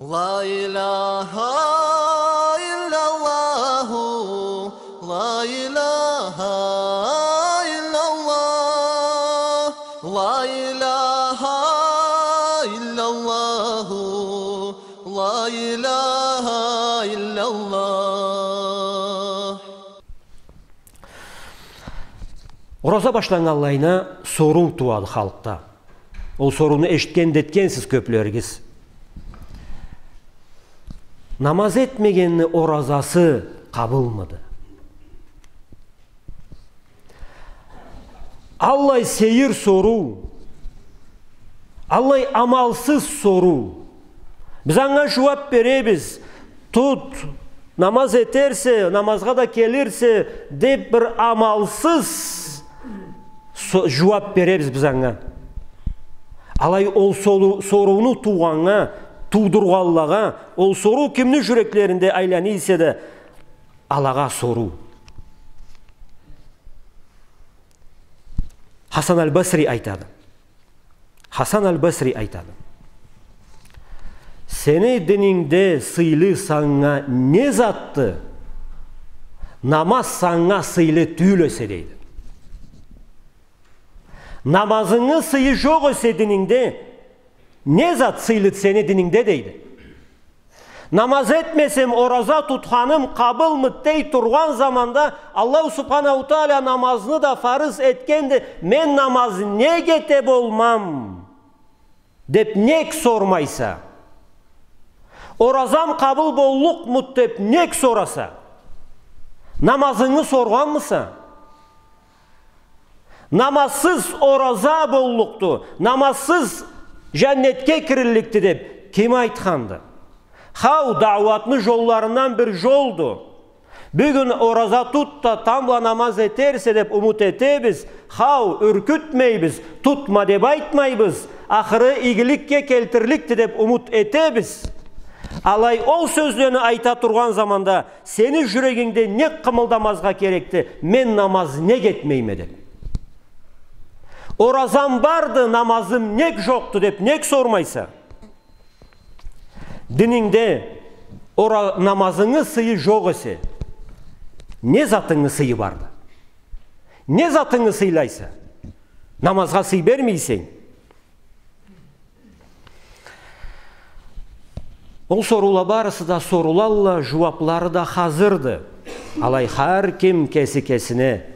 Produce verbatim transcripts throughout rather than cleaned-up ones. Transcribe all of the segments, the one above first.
لا إله إلا الله، لا إله إلا الله، لا إله إلا الله، لا إله إلا الله. Ораза башланнганлайына соруу тууады халкъда. Ол сорууну эшитген да этгенсиз кёплеригиз. Намаз этмегенни оразасы къабылмыды? Аллай сейир соруу, аллай амалсыз соруу. Биз анга жууап беребиз. Тут, намаз этерсе, намазгъа да келирсе, деп бир амалсыз со-, жууап беребиз биз анга. Алай ол солу-, сорууну туугъаннга, туудургъанлагъа, ол соруу кимни жюреклеринде айлана эсе да, алагъа соруу. Хасан аль-Басри айтады. Хасан аль-Басри айтады. Сени динингде сыйлы санга не затды? Намаз санга сыйлы тюйюл эсе, дейди. Намазынгы сыйы жокъ эсе динингде, не зат сыйлыды сени динингде, дейди. Намаз этмесем, ораза тутханым къабылмыды дей тургъан заманда, Аллаху Субханаху Тааля намазны да фарыз этгенди, мен намаз нек эте болмам? Деп нек сормайса? Оразам къабыл боллукъмуду деп нек сораса? Намазынгы соргъанмыса? Намазсыз ораза боллукъду, намазсыз жаннетге кирилликди деп ким айтханды? Хау, дауатны жолларындан бир жолду. Бюгюн ораза тут да, тамбла намаз этерсе деп умут этебиз. Хау, юркютмейбиз, тутма деп айтмайбыз. Ахыры игиликге келтирликди деп умут этебиз. Алай ол сёзлени айта тургъан заманда, сени жюрегингде нек къымылдамазгъа керекди, мен намаз нек этмейме деп? Оразам барды, намазым нек жокъду деп нек сормайса? Динингде ора-, намазынгы сыйы жокъ эсе, не затынгы сыйы барды? Не затынгы сыйлайса? Намазгъа сый бермейсе. Ол соруула барысы да сорулалла, жууаплары да хазырды. Алай хар ким кеси кесине,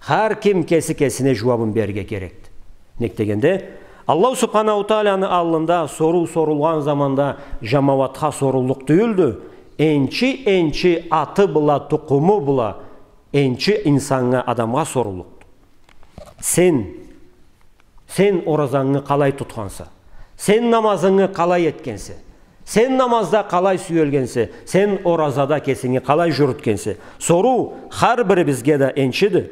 хар ким кеси кесине жууабын берирге керекди. Нек дегенде, Аллаху Субханаху Тааляны аллында соруу сорулгъан заманда жамауатха соруллукъ тюйюлдю, энчи-энчи аты бла, тукъуму бла, энчи инсаннга, адамгъа соруллукъду. Сен, сен оразангы къалай тутханса, сен намазынгы къалай этгенсе, сен намазда къалай сюелгенсе, сен оразада кесинги къалай жюрютгенсе, соруу хар бирибизге да энчиди.